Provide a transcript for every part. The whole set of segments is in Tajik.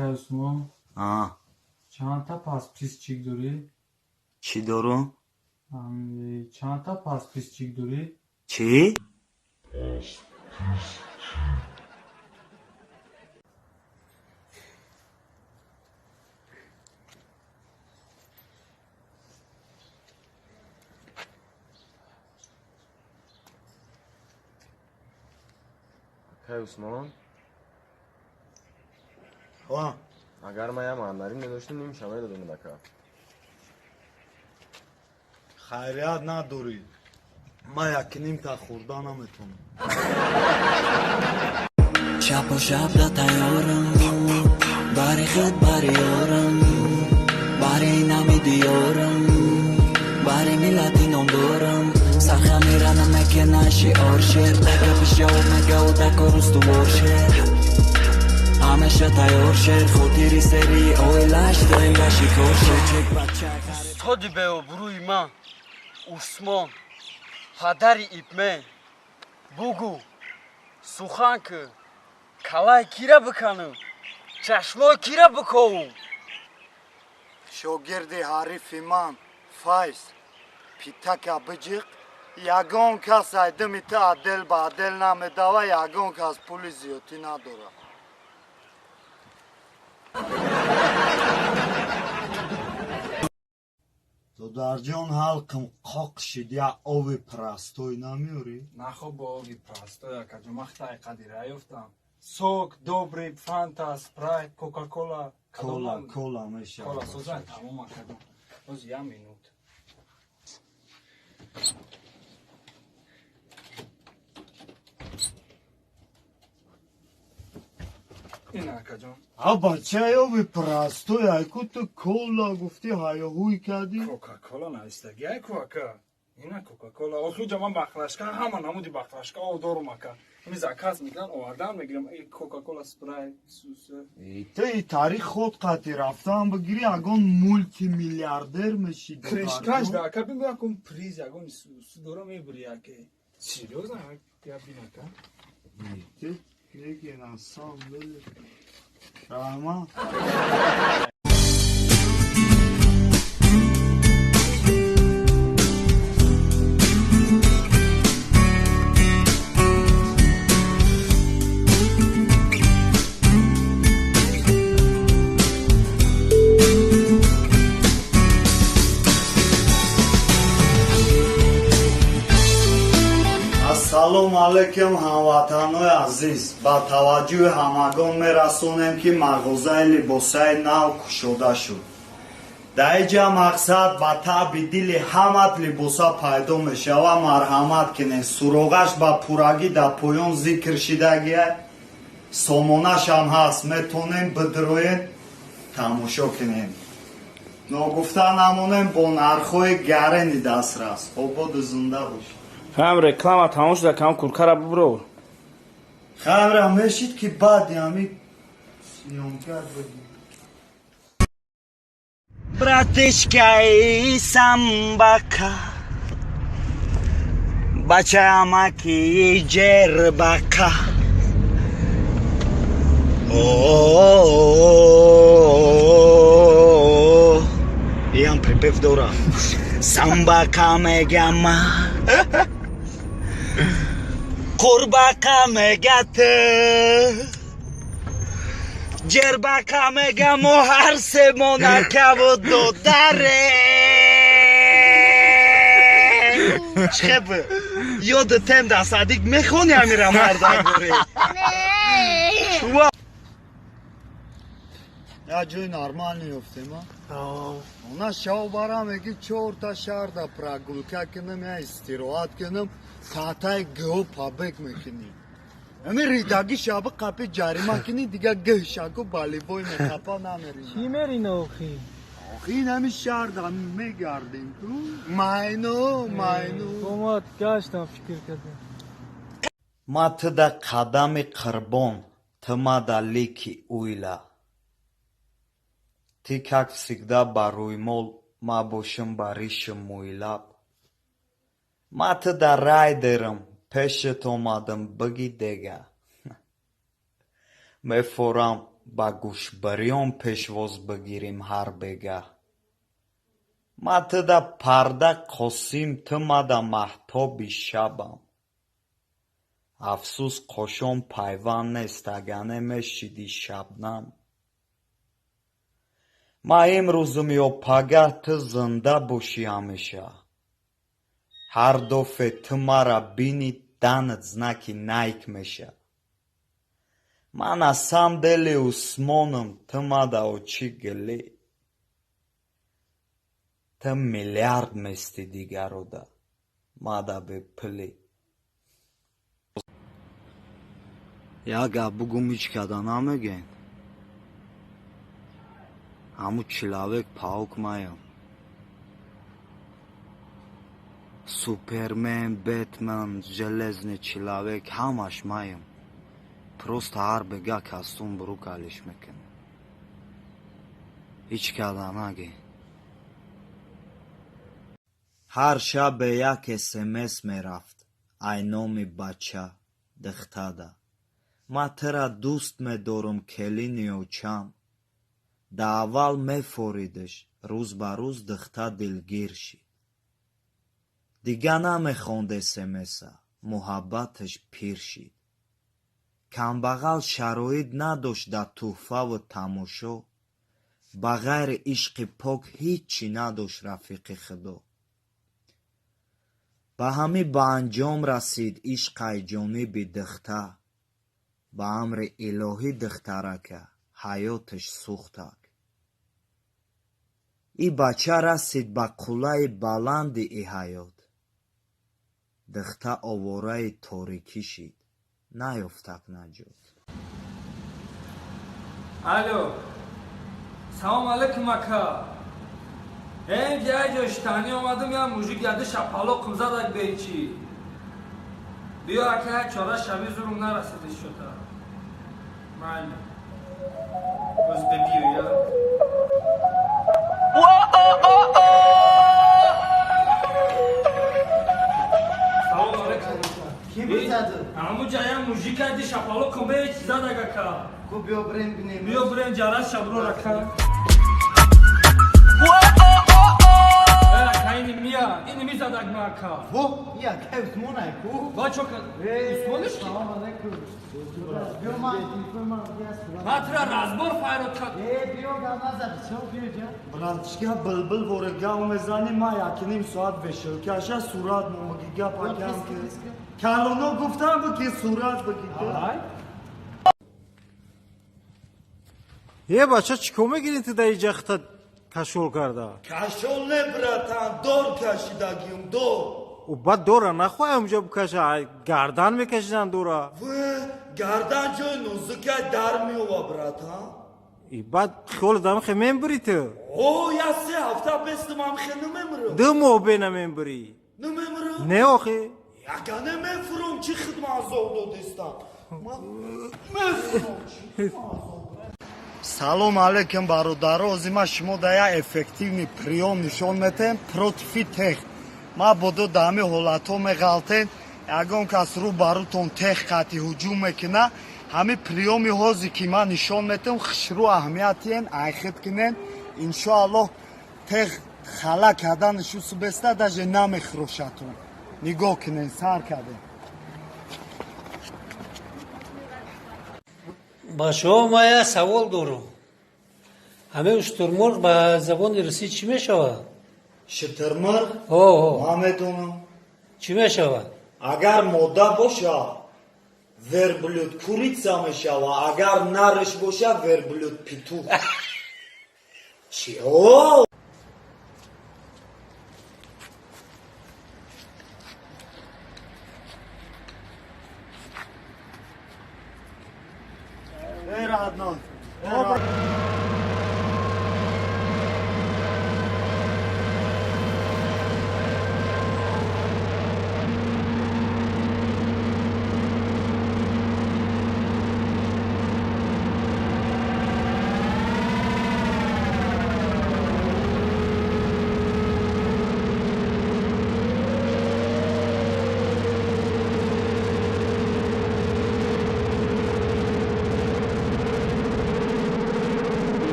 Акай Усмон. Чандта подписчик дорӣ? Чӣ дорум? Чандта подписчик дорӣ? Чӣ? Акай Усмон. Ҳа. Агар ман як мандарин медоштам, нимша медодам, ака. Хайрият надорӣ. Ман якнимта хӯрда наметавонам. Шабу шаб да тайёрам, бари худ, бари ёрам, бари нами диёрам, бари миллати номдорам. Сархамира намекена шиор шер, гапиш ҷавоб мега дако рустувор шер, ҳамеша тайёр шер, хотири сери оилаш доим ба шикор шер. Устоди беобрӯи ман Усмон, падари Ипмен, бугӯ, сухан кӣ, калай кира биканам, чашмои кира биковум? Шогирди ҳарифи ман Файз, питака биҷиқ, ягон кас айдими ту отдел ба отдел намедава, ягон кас пули зиёдтӣ надорад. Додарҷон, ҳалқим қоқ шид, як ови простой намеёрӣ? Нахо бо ови простой, акаҷон, ман хитай қадира ёфтам. Сок, добрый, фанта, спрайт, кока-кола. Кола, кола мешавад. Кола созан, тамом, акаҷон. Оз як минут. Ина, акаҷон. А бача, ови простой, айку ту кола гуфтӣ, ҳаёҳуй кардӣ. Кока-кола навистагӣ айку, ака. Ина кока-кола. Охи ҷа ман бақлашка, ҳама намуди бақлашка об дорум, ака. Ами заказ мекунам, овардан мегирам. Кока-кола, спрайт, суса. Ту и таърих худ қати рафтан бигирӣ, ягон мултимиллиардер мешӣ. Крышкаш да, ака, бин, ягон приз, ягон су дора мебури, ака. Серьёзно, я бин, ака. Лекин асон били. Раҳмат. Ассалому алайкум, ҳамватанои азиз! Ба таваҷҷӯҳи ҳамагон мерасонем, ки мағозаи либосаи нав кушода шуд. Дар инҷа мақсад ба таъби дили ҳамат либоса пайдо мешавад. Марҳамат кунед, суроғаш ба пуррагӣ дар поён зикр шидагия, сомонашам ҳаст, метонем бидроен, тамошо кунем. Ногуфта намонем, бо нархҳои гарени дастрас. Ободу зинда бошед. Ҳам реклама тамом шуда, кам куркара бибро. Хайра мешид, ки баъди ҳами съёмка бигӣ. Братишкаи самбака, бачаамаки ҷербака. Иам припев дора. Самбака мегама, қурбақа мегат, ҷербака мегамо, ҳар се монакаву додаре. Чихеб ёдатем да садик мехони амира мардагоре. Я ҷои нормал ёфтем, а? Она шав барам, меги чорта шаҳрда прогулка кунам, я истироҳат кунам, саатаи гӯ побег мекунӣ. Ами ридаги шаби қапи ҷарима кунӣ, дига гӯшаку болевой меқапа намерӣ. Чӣ мерина охи? Охи, ин ҳами шаҳрда мегардем ку. Майну, майну. Омад гаштам, фикр кардем. Ма туда қадами қурбон, ту мада лики уйла. Ты как всегда ба рӯймол, ма бошам ба риши мӯйлаб. Ма туда райдерам, пешат омадам, биги дега. Мефорам Ба гӯшбариён пешвоз бигирем ҳар бегаҳ. Ма туда парда Қосим, ту мада маҳтоби шабам. Афсӯс, қошон пайванд нест, агане мешиди шабнам. Ма имрӯзум ё пагаҳ, ту зинда бошӣ ҳамеша. Ҳар дофе ту мара бинӣ, данат знаки Найк меша. Ман асам дели Усмоном, ту мада очи гилӣ. Ту миллиард местӣ дигарода, мада бепулӣ. Як гап бугум, ҳеҷ када намегӯен. Ҳамун человек паук маям. Супермен, Бэтмен, Железный человек ҳамаш маям. Просто ҳар бега костюм бурук алиш мекунем. Ҳеҷ када наге. Ҳар шабе як СМС мерафт, ай номи бача, духтада. Ма тура дӯст медорам, келини очам. Да аввал мефоридаш, рӯз ба рӯз духта дилгир шид. Дига намехонд СМСа, муҳаббаташ пир шид. Камбағал шароит надошт дар тӯҳфаву тамошо, ба ғайри ишқи пок ҳеҷ чӣ надошт рафиқи худо. Ба ҳамин ба анҷом расид ишқай ҷониби духта. Ба амри илоҳӣ духтарака ҳаёташ сӯхтак. И бача расид ба қуллаи баланди и ҳаёт. Духта овораи торикӣ шид, наёфтак наҷот. Алло, салом алейкум, ака. Эм ҷай ҷоштанӣ омадам, я мужик яды шапалоқм задак бечи. Биё, ака, як чора шаби зурум нарасиди шута. Майли. Боз бебиё я. Салом алейкум. Ки бизаду? Ҳамун ҷая мужик яды шапалоқм бечи задак, ака. Ку биё бирем бинем. Биё бирем ҷарас шабро, ака. Ака, ини мия, ини мизадак ма, ака. Во, я кай Усмонай ку. Ва чо Усмониш ки? Салом алейкум. Биё ман телефон ман биё сурат. Ма тура разбор файрод кард. Э, биё гап назад, чо биё ҷа. Братчика, билбил воре гав мезанӣ, ма якним соат вешалкаша сурат момаги гап акам ки. Калоно гуфтам бу ки сурат бигӣ. Е, бача, чӣ кор мегирӣ ту дар иҷа хита кашол карда? Кашол не, братан, дор кашидагиюм, дор. Ӯ баъд дора нахоҳай онҷо бикаша, ай, гардан мекашидан дора. В гардан ҷои нозукай дар меова, братан. И баъд хиёл дамхе мембирӣ ту? О, я 3 ҳафта бестум амхе намемирам. 2 моҳ бе намембирӣ. Намемирам? Не охи. Ягане мефурам, чӣ хидма азоб додистам. Ман мефурам, чӣ хидма азоб. Салом алейкум, бародаро. Ози ма шумо да як эффективный приём нишон метем против тех. Ма бодо да ҳами ҳолатҳо меғалтен, ягон кас рӯ ба рӯтон тех қати ҳуҷум мекуна, ҳами приёми ҳозе ки ман нишон метем, хушрӯ аҳамиятиен, айхид кунен. Иншоаллоҳ, тех хала карданаш усубеста, даже намехӯрошатон. Нигоҳ кунен, сар кардем. Ба шумо ма як савол дорам. Ҳамин уштурмурғ ба забони русӣ чӣ мешавад? Шитирмурғ? О. Ман медонам. Чӣ мешавад? Агар мода боша, верблюд курица мешава, агар нарш боша, верблюд петух. Чи о? Эй, родной. Эй, родной.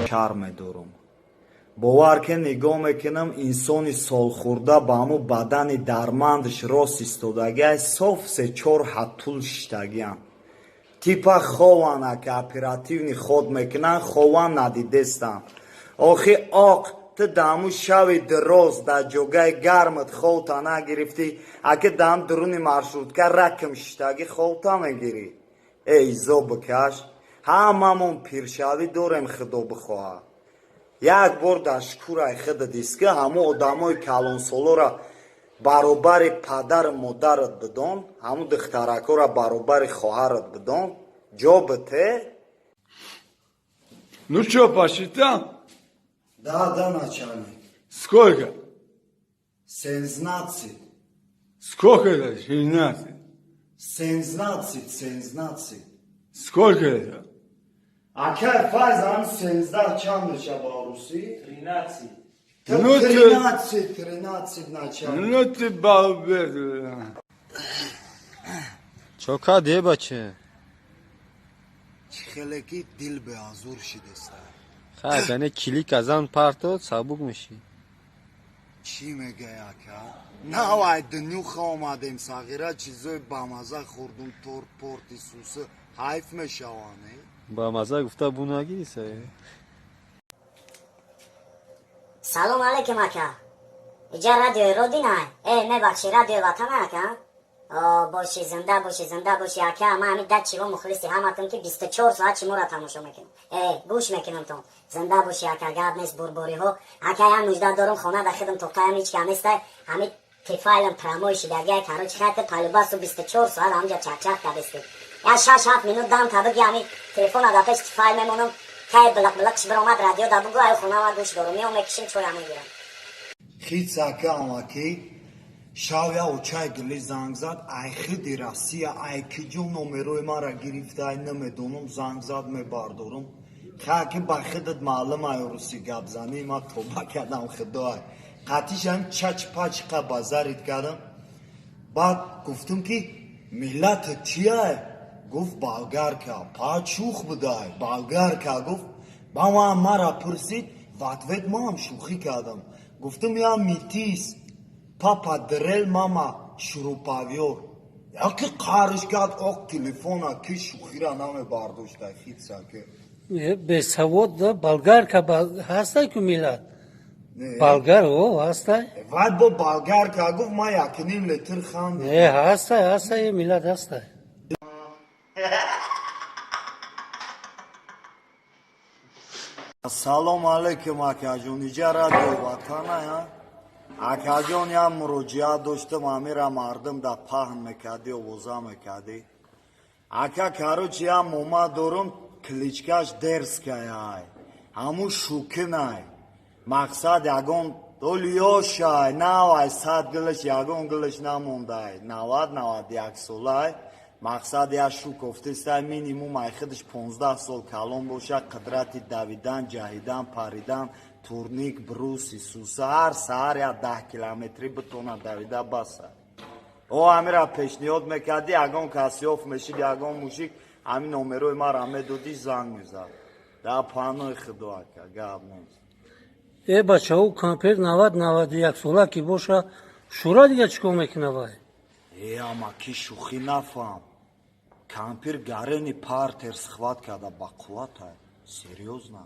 Шарм медорам. Бовар ки, нигоҳ мекунам, инсони солхӯрда ба ҳамун бадани дармандаш рост истодагиай, соф се чор ҳаттул шиштагиам. Типа хован, ака, оперативный ход мекунанд, хован надидестам. Охи оқ, ту даҳаму шави дироз дар ҷогаи гармат ховта нагирифтӣ, аки даҳам дуруни маршрутка ракм шиштагӣ ховта мегирӣ. Э, изо бикаш, ҳамамон пиршавӣ дорем, худо бихоҳад. Як бор дар шукурай худат иска, ҳамун одамои калонсолора баробари падару модарат бидон, ҳамун духтаракҳоро баробари хоҳарат бидон, ҷо бите. Ну что, посчитал? Да, начальник. Сколько? 17. Сколько это? 16. 17, 17. Сколько это? Акай Файз, ам 17 чанд меша ба русӣ? 13. Ну ты- 13, 13, начальник. Ну ты балбес. Чо кардӣ, бача? Чӣ хеле ки дил беазур шидеста. Хай, дане килик азан партод, сабук мешӣ. Чӣ мегӯй, ака? Навай дунюха омадем, сағира чизои бамаза хӯрдум, торт порти суса ҳайф мешаванд, э? Ба маза гуфта бу нагириса. Салом алейкум, ака. Иҷа радиои Родина? Э, мебахшӣ, радиои Ватана, ака. О, бошӣ, зинда бошӣ, зинда бошӣ, ака. Ман ҳамин да чиво мухлиси ҳаматон, ки 24 соат шуморо тамошо мекунам, э, гӯш мекунам тон. Зинда бошӣ, ака, гап нест, бурбориҳо. Ака, як нужда дорум, хона да хидм тоқаям, ҳеч кам неста, ҳамин тефайлам промой шидагиай. Короче, хайта палубасу 24 соат ҳамҷа чахчах кардестед. Я 6-7 минут дам та биги, ҳамин телефона да пеш тифайл мемонам, кай билақ билақш биромад, радио да бугу, ай хонама гӯш дорум, меом, мекишим, чоя мегирам. Хиц, ака, амакӣ, шав я очай гили занг зад, ай хиди Россия, ай киҷо номерои мара гирифта, ай намедонам, занг зад, мебардорум. Хаки ба хидат маълум, ай руси гапзанӣ, ма тоба кардам, худоай. Қатишам чач пачқа базарит кардам. Баъд гуфтум, ки миллатат чиай? Гуфт, болгарка. Пачух будай, болгарка гуфт. Ба ман мара пурсид, в ответ маам шӯхӣ кардам. Гуфтум, я метис, папа дрель, мама шуруповёрт. Яки қариш кард, оқ телефона ки шӯхира намебардошта, хитсаке. Э, бесавод да, болгарка ҳастай ку миллат болгар, о, ҳастай. Вай бо болгарка гуфт, ман якним литр хандам. Э, ҳастай, ҳастай, э, миллат ҳастай. Салом алейкум, акаҷон, иҷа радио Ватана? Акаҷон, як муроҷиат доштам, амира мардум да паҳн мекардӣ, овоза мекардӣ. Ака, короче, як мома дорум, кличкаш Дерскаяй, ҳамун шукинай. Мақсад, ягон доли ёшай, навай 100 гилаш ягон гилаш намондай, 90, 91 солай. Мақсад, як шу кофтестай, минимум ай худаш 15 сол калон боша, қудрати давидан, ҷаҳидан, паридан, турник, брус, исуса, ҳар саҳар як 10 километрӣ битона давида, баса. О, амира пешниҳод мекардӣ, ягон кас ёфт мешид, ягон мужик, ҳамин номерои мара медодӣ, занг мезад. Дар панои худо, ака, гап нест. Э, бачаҳо, кампир 90, 91 сола ки боша, шура дига чӣ кор мекуна вай? Э, амаки, шӯхӣ нафаҳм, кампир гарени партер схват карда ба қувватай, серьёзно.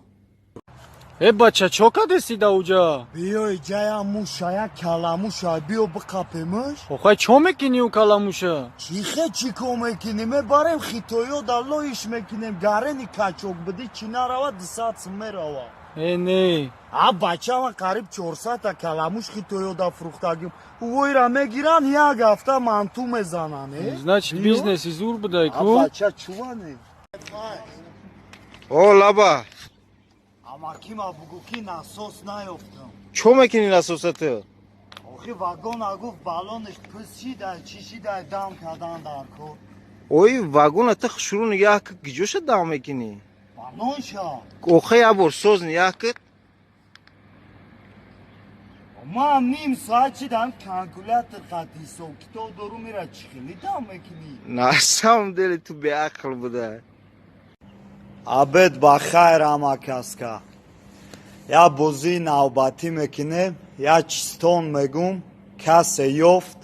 Э, бача, чо кадеси да уҷа? Биё, иҷая мушая, каламуша, биё биқапемаш. Охай, чо мекунӣ ӯ каламуша? Чихе чӣ кор мекунем? Мебарем хитоё да лоиш мекунем, гарени качок бидӣ, чӣ нарава, 200 сум мерава. Э, не. А бача, ман қариб 400-та каламуш хитоё да фурӯхтагим. Увойра мегиранд, як ҳафта манту мезананд, э? Значит, бизнеси зур будай А ку. бача, чуване. О, лаба. Амакима, бугӯ, ки насос наёфтам. Чо мекунӣ насоса ту? Охи вагона, гуфт, баллонаш пис шидай, чӣ шидай, дам кардан дар кор. Ой, вагона ту шурӯъ нигаҳ ки, гиҷоша дам мекунӣ? Баллонша. Охе, як бор соз нигаҳ ки. Ман ним соат шидам, калькулятор қати ҳисоб китоб дорум, мера чӣ хеле дам мекунӣ? На самом деле ту беақл буда. Обед ба хайр, ҳама каска. Я бозии навбатӣ мекунем, я чистон мегум, касе ёфт,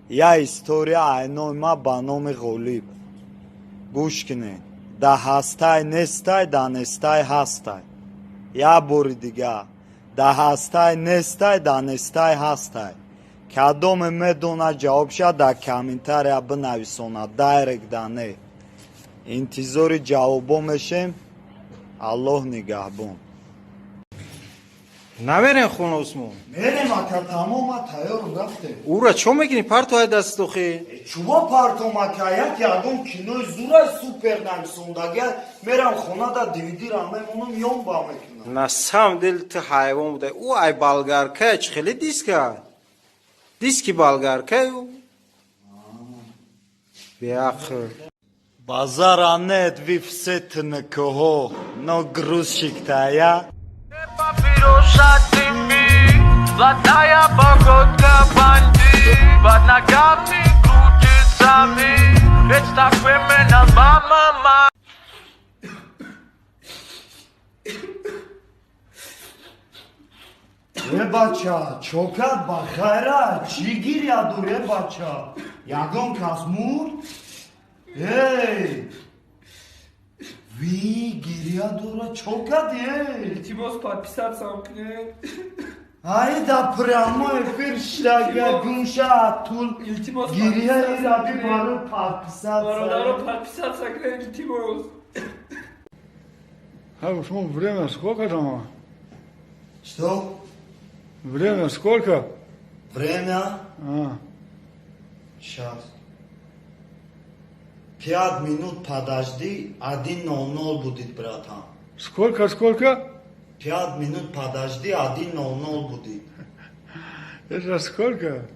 я история айнои ма ба номи Ғолиб. Гӯш кунед. Да ҳастай нестай, да нестай ҳастай. Я бори дигар. Да ҳастай нестай, да нестай ҳастай. Кадоме медона ҷавобша дар комментария бинависонад, директ да не. Интизори ҷавобо мешем. Аллоҳ нигаҳбон. Намерем хона, Усмон? Мерем, ака, тамом, ма тайёрум, рафтем. Ура чо мекунӣ? Партоай даст охи. Чуво партом, ака? Як ягон кинои зурай супер нависондагия, мерам хона да дивидира мемонам, ёнба мекунам. На самом деле ту ҳайвон будай. Ӯ ай болгарка чӣ хеле диска? Диски болгарка ӯ. Беақл. Базара нет, вы все тнкҳо, но грузчик-то я. Золотая походка бандит. Под ногами крутится мир. It's the criminal mama. Е, бача, чокат ба хайра, чӣ гиря дур, е, бача? Ягон кас мурд? Эй! Ви гиря дура, чокат, эй? Илтимос, подписаться кунед. Ай да прямой эфир штага гунша тул. Илтимос. Гиря ираби баро подписаться. Бародаро, подписаться кунед, илтимос. А Усмон, время сколько там? Что? Время сколько? Время? А. Сейчас. 5 минут подожди, 1:00 будет, братан. Сколько, сколько? 5 минут подожди, 1:00 будет. Это сколько?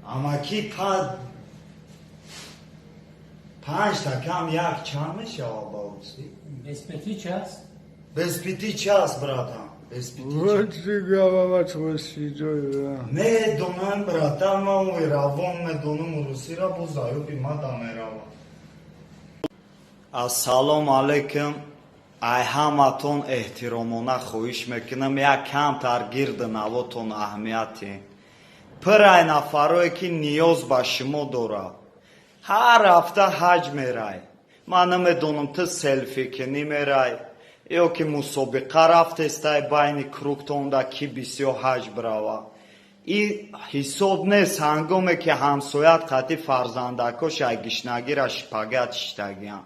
Амаки пад... Панҷта кам як чанд мешавад ба русӣ? Без пяти час. Без пяти час, братан. Без пяти час. Вот ты голова твой седой, да. Медонам, братан, ман равон медонам русиро, бо заюби ма да меравам. Ассалому алайкум. Ай ҳаматон эҳтиромона хоҳиш мекунам, як камтар гирди навотон аҳамияте. Пирай нафарое ки ниёз ба шумо дорад. Ҳар ҳафта ҳаҷ мерай. Ман намедонам, ту селфи кунӣ мерай ё ки мусобиқа рафтестай байни кругтонда, ки бисёр ҳаҷ бирава. И ҳисоб нест, ҳангоме ки ҳамсоят қатъи фарзандакош ай гишнагира шпагат шиштагиям.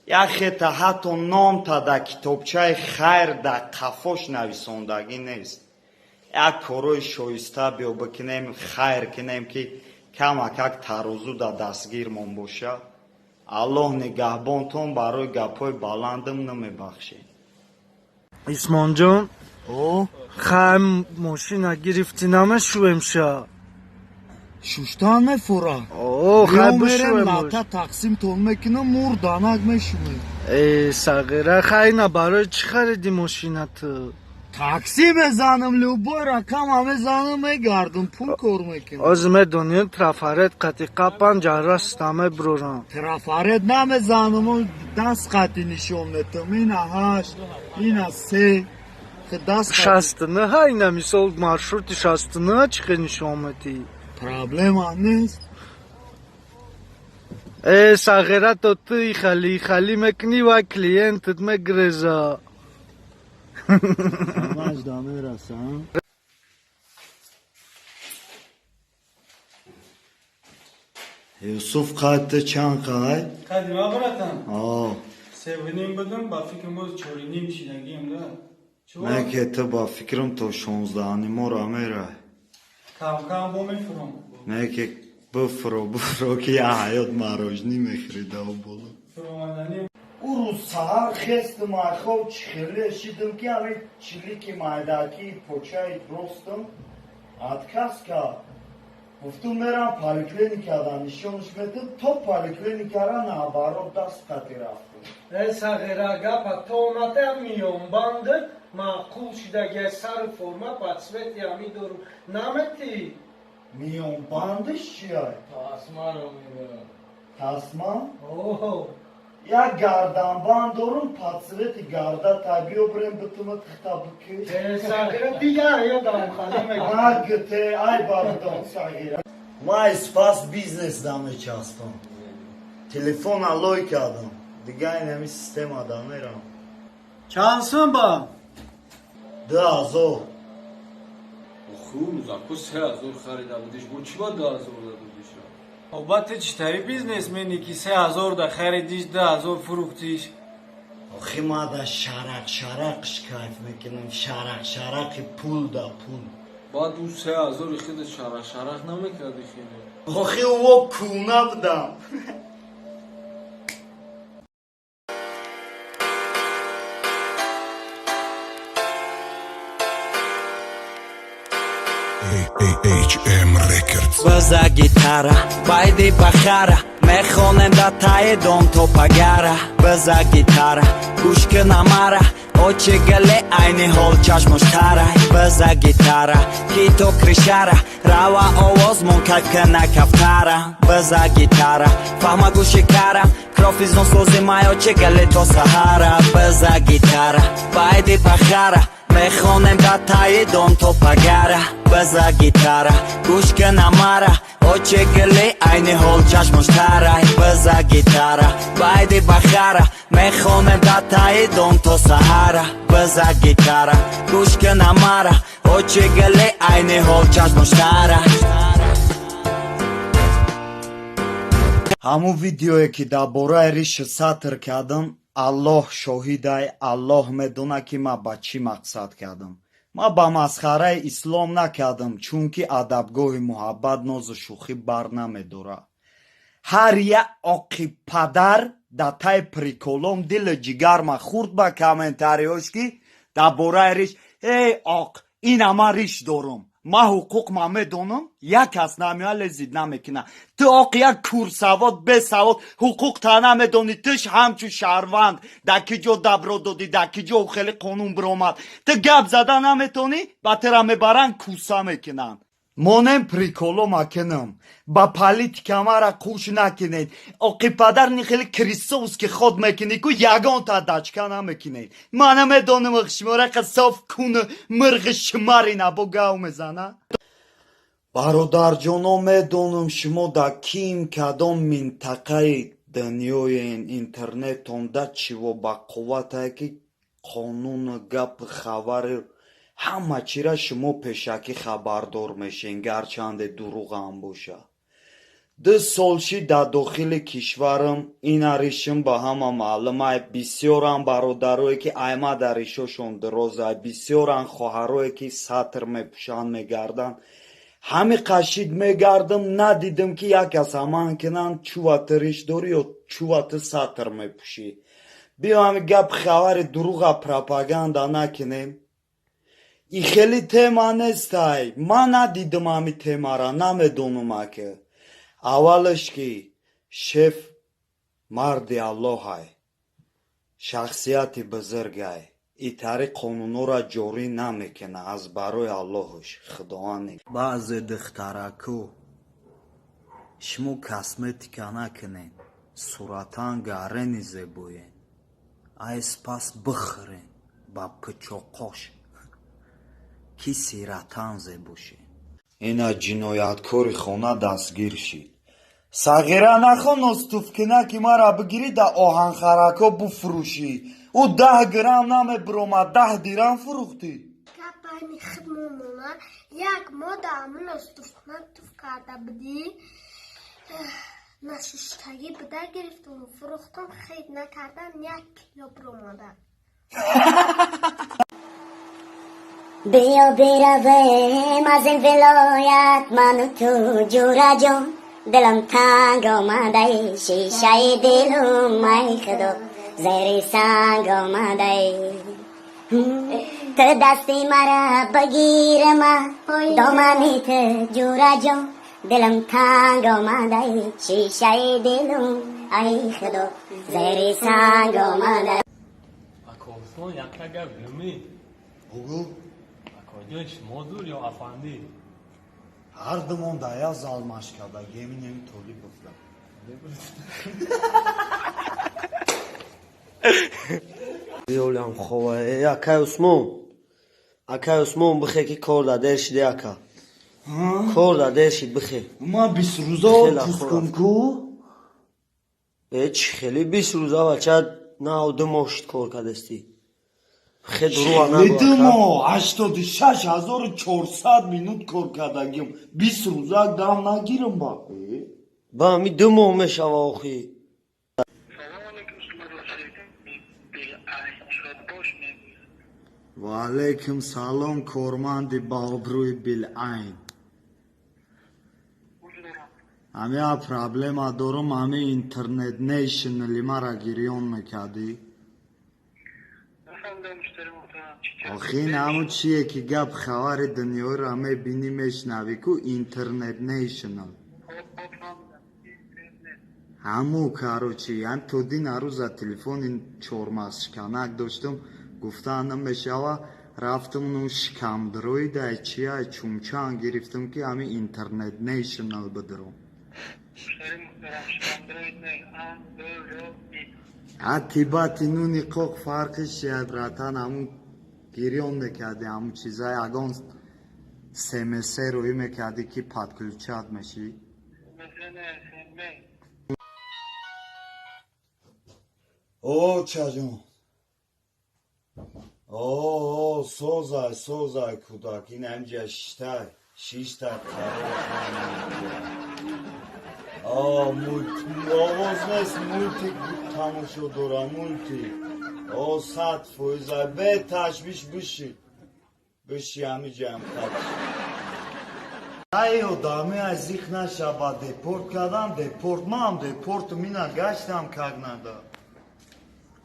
Як хета ҳатто номта дар китобчаи хайр дар қафош нависондагӣ нест. Як корҳои шоиста биё бикунем, хайр кунем, ки камакак тарозу дар дастгирмон бошад. Аллоҳ нигаҳбонтон, барои гапҳои баландам намебахшед. Исмонҷон. О. Хай, мошина гирифтӣ, намешӯем ша? Шуштан мефура. О, хай, бишӯем. Лата тақсимтон мекунам, мур данак мешӯем. Э, сағира, хай, на барои чӣ хариди мошина ту? Такси мезанам, любой рақама мезанам, мегардам, пул кор мекунам. Оз медонӣ, трафарет қати қапан ҷарраста меброрам. Трафарет намезанам, даст қати нишон метам. Ина ҳашт, ина се. Даст 69, ина мисол маршрути 69 чӣ хел нишон метӣ? Проблема нест. Э, сағира, то ту ихали ихали мекунӣ ва клиентат мегреза. Мажда мерасам. Юсуф, қадти чанд қай? Қади ма, братан? О. 3.5 будам, ба фикрам боз 4.5 шидагиам да. Не, ки ту ба фикрам то 16.5-ра мерай. Кам кам бо мефурам. Не, ки бифуро, бифуро, ки я ҳаёт мороженое мехӯрида боло. Фуромадани. Ӯ рӯз саҳар хестим, айхоб чӣ хеле шидим, ки ҳамин чилики майдаки почаи ростам отказ кард. Гуфтум, мерам поликлиникада нишонаш медим, то поликлиникара наоборот даст қати рафтем. Э, сағира, гапа то омада миёнбанды маъқул шидагия, сару форма по цвети ҳами дору наметӣ. Миёнбандиш чия? Тасмаро мебарам. Тасма? О. Як гарданбанд дорум, под цвети гарда та биё бирем битума тихта бикиш. Сағира дигар ёдам хали мекунад. Ма ай бардон сағира. Ма спас бизнес да мечаспам. Телефон алой кардам. Дига инами система да мерам. Чанд сум ба? 2000. Хуб, зако 3000 харида будиш, бо чӣ ба 2000 додиш? Албатта, читари бизнесмени ки 3000 да харидиш, 2000 фурӯхтиш? Охи ма да шарақ шарақш кайф мекунам, шарақ шарақи пул да пул. Баъд ӯ 3000 хида шарақ шарақ намекарди хеле. Охи ӯ куна будам. AHM Records. Биза гитара, байди бахара, мехонем да таи дом то пагара. Биза гитара, гӯш кина мара, очи гале айни ҳол чашмош тарай. Биза гитара, ки то кришара, рава овозмон кайф кина кафтара. Биза гитара, фаҳма гӯши кара, крофизон сози май очи гале то саҳара. Биза гитара, байди бахара, мехонем да таи дом то пагара. Биза гитара, гӯш кина мара, очи гили айни ҳол чашмош тарай. Биза гитара, байди бахара, мехонем да таи дом то саҳара. Биза гитара, гӯш кина мара, очи гили айни ҳол чашмош тарай. Ҳамун видеое ки дар бораи риши сатр кардам, Аллоҳ шоҳидай, Аллоҳ медонад ки ман ба чӣ мақсад кардам. Ман ба масхараи ислом накардам, чунки адабгоҳи муҳаббат нозу шӯхӣ бар намедорад. Ҳар як оқи падар дар таи приколом дилу ҷигарма хурд ба комментариҳош ки дар бораи риш: эй оқ, ина ман риш дорум, ман ҳуқуқ ман медонам, як кас намеояд лезид намекунад. Ту оқ як курсавод бесавод ҳуқуқ та намедонӣ, туш ҳамчун шаҳрванд дар ки ҷо дабро додӣ, дар ки ҷо хеле қонун биромад, ту гап зада наметонӣ, ба тура мебаранд кӯса мекунанд. Монем приколо макунам, ба политика мара қӯш накунед. Оқи падар ни хеле крисовски ход мекунӣ ку ягонта дачка намекунед. Ман намедонам шумора қа соф куну мирғи шумари набо гав мезана. Бародарҷоно, медонам шумо дар ким кадом минтақаи дунёен, интернетон да чиво ба қувватае ки қонуну гапу хабари ҳама чира шумо пешакӣ хабардор мешен, гарчанде дурӯғам бошад. 2 сол шид дар дохили кишварам, ина ришим ба ҳама маълумай, бисёрам бародарое ки айма дар ришошон дирозай, бисёрам хоҳарое ки сатр мепӯшанд мегарданд. Ҳами қашид мегардам, надидам ки як кас аман кунанд, чува ту риш дорӣ ё чува ту сатр мепӯшӣ. Биё ҳами гап хабари дурӯға пропаганда накунем. И хеле тема нестай. Ман надидам ҳами темара, намедонам аке. Аввалаш ки шеф марди Аллоҳай, шахсияти бузургай, итари қонунҳоро ҷорӣ намекунад аз барои Аллоҳуш, Худованд. Баъзе духтараку шумо косметика накунед, суратан гарени зебоен, ай спас бихӯрен ба пичоқош ки сиратан зебошед. Ина ҷинояткори хона дастгир шид. Сағира нахон ностуфкина ки мара бигирӣ да оҳанхарако буфурӯшӣ. Ӯ 10 грамм намебиромад, 10 дирам фурӯхтӣ. Гапайни хидмонмона як моҳ дар ҳамун ностуфхона туф карда будӣ, нашуштагӣ буда гирифтум, фурӯхтум, хид накардам, 1 кило биромада. Биё биравем аз ин вилоят, ману ту ҷураҷон, дилам танг омадаи, шишаи дилум ай худо зери санг омадаи. Ту дасти мара бигирма, домани ту ҷураҷон, дилам танг омадаи, шишаи дилум ай худо зери санг омадаи. Акосон якта гап гумӣ. Бугӯ. Акоҷон, шумо зур ё афандӣ? Ҳар думон дар як зал машк карда, геминеми Толибов да. Биёлям хова. Э, акай Усмон. Акай Усмон, бихе ки кор да дер шиде, ака. Кор да дер шид, бихе. Ма 20 рӯза Хеле отпуск хор. кун ку. Э, чӣ хели 20 рӯза, бача, нав 2 моҳ шид кор кардастӣ. Бихе, дуруға нагӯ, Ду ака. моҳ 86 400 минут кор кардагим. 20 рӯза дам нагирам ба. Ба ами 2 моҳ мешава охи. Ва алайкум салом, корманди баобрӯи Билайн. Ҳамия проблема дорум, ҳами интернет нейшнли мара гирён мекардӣ. Охи ин ҳамун чие ки гап хабари дунёиро мебинӣ, мешнавӣ ку, интернет нейшнл. Ҳаму, короче, ям то дина рӯза телефони чормағзшиканак доштум, гуфта намешава, рафтум ну шикамдроидай чия чумчан гирифтум ки ҳами интернет нейшнл бидурум. Ати-бати нуни қоқ фарқиш чия, братан, ҳамун гирён мекарди, ҳамун чиза ягон смс рӯӣ мекардӣ ки подключать мешӣ. О, чаҷон. О, созай, созай, кӯдак, ин ҳамҷа шиштай, шиштай қарор. О, мульт, овоз нест, мультик тамошо дора, мультик. О, 100%, бе ташвиш биши. Биши ҳамиҷаам хат. Ай одами аз зих нашава, депорт кардам, депорт, ман депортум ина гаштам как надо.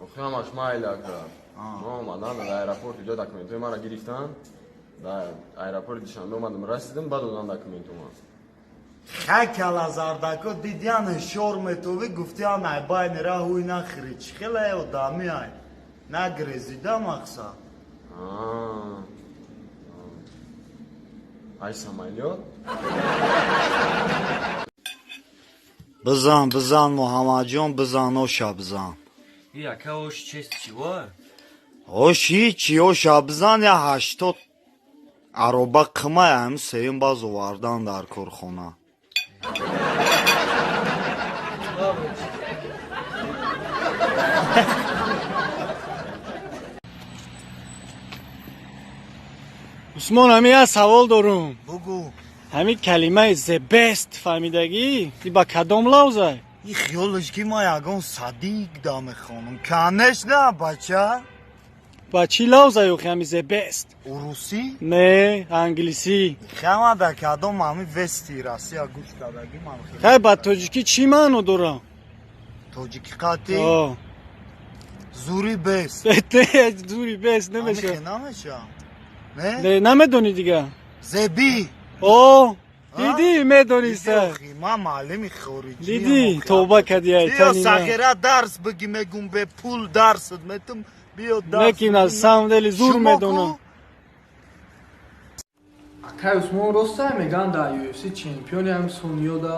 Охи ҳамаш майли, ака. Ма омадам дар аэропорт, иҷо документҳои маро гирифтан. Дар аэропорти Душанбе омадам, расидам, баъд додан документума. Хакала зардако дидян шор метови, гуфтян ай байни раҳуй нахӯри. Чӣ хеле одами ай. Нагрезида мақсад. Ай самолёт? Бизан, бизан, Муҳаммадҷон, бизан, оша бизан. И ака, ош чест чиво? Ош ҳичи, оша бизан, я 80 ароба қимай ҳам сеюм баз овардан дар корхона. Усмон, ҳами як савол дорум. Бугӯ. Ҳами калимаи the best фаҳмидагӣ? И ба кадом лавзай? И хиёлаш ки ма ягон садик да мехонам. Конечно, бача. Ба чӣ лавзай охи ҳами the best? Урусӣ? Не, англисӣ. Хама да кадом ҳами Вести Россия гӯш кардагӣ ман. Хай, ба тоҷикӣ чӣ маъно дора? Тоҷикӣ қатӣ? О. Зури бест. Не, зури бест намеша. Ҳамихе намеша. Не? Не, намедонӣ дига. Зеби. О, дидӣ, медониста. Ман муаллими хориҷӣ. Дидӣ, тавба кардӣ, ай Биё тани ман. сағира дарс бигӣ, мегум бе пул дарсат метум, биё дарс. Лекин аз самом деле зур Шумо медонам. Акай Усмон, роста меган дар UFC чемпиони ҳам сунёда?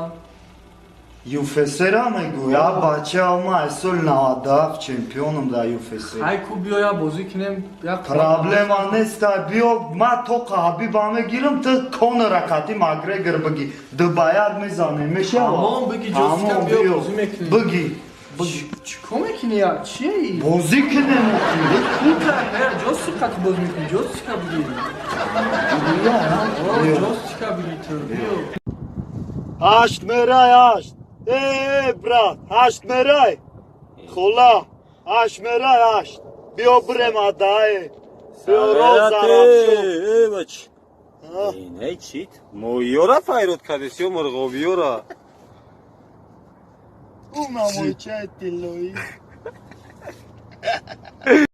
UFC-ра мегӯй, а бача, ма аз соли 97 чемпионам дар UFC. Ҳай ку, биё як бозӣ кунем, як Проблема нест, биё, ма тоқа Ҳабиба мегирам, ту Конора қати Макгрегор бигӣ. Дубаяк мезанем, мешава? Ҳамон бигӣ, ҷостика, биё бозӣ мекунем. Бигӣ. Чӣ кор мекунӣ? Я чие? Бозӣ кунем охи. Ҷостика қати бозӣ мекунӣ, ҷостика бигӣ. Ҷостика бигӣ ту, биё. Ҳашт мерай, ҳашт. Э, брат, ҳашт мерай. Хола, ҳашт мерай, ҳашт. Биё бирем адае. Биё роза рафшо. Э, бач. Не чит? Моҳиёра файрод кардес ё мурғобиёра? Ӯ намоичаи тиллоӣ.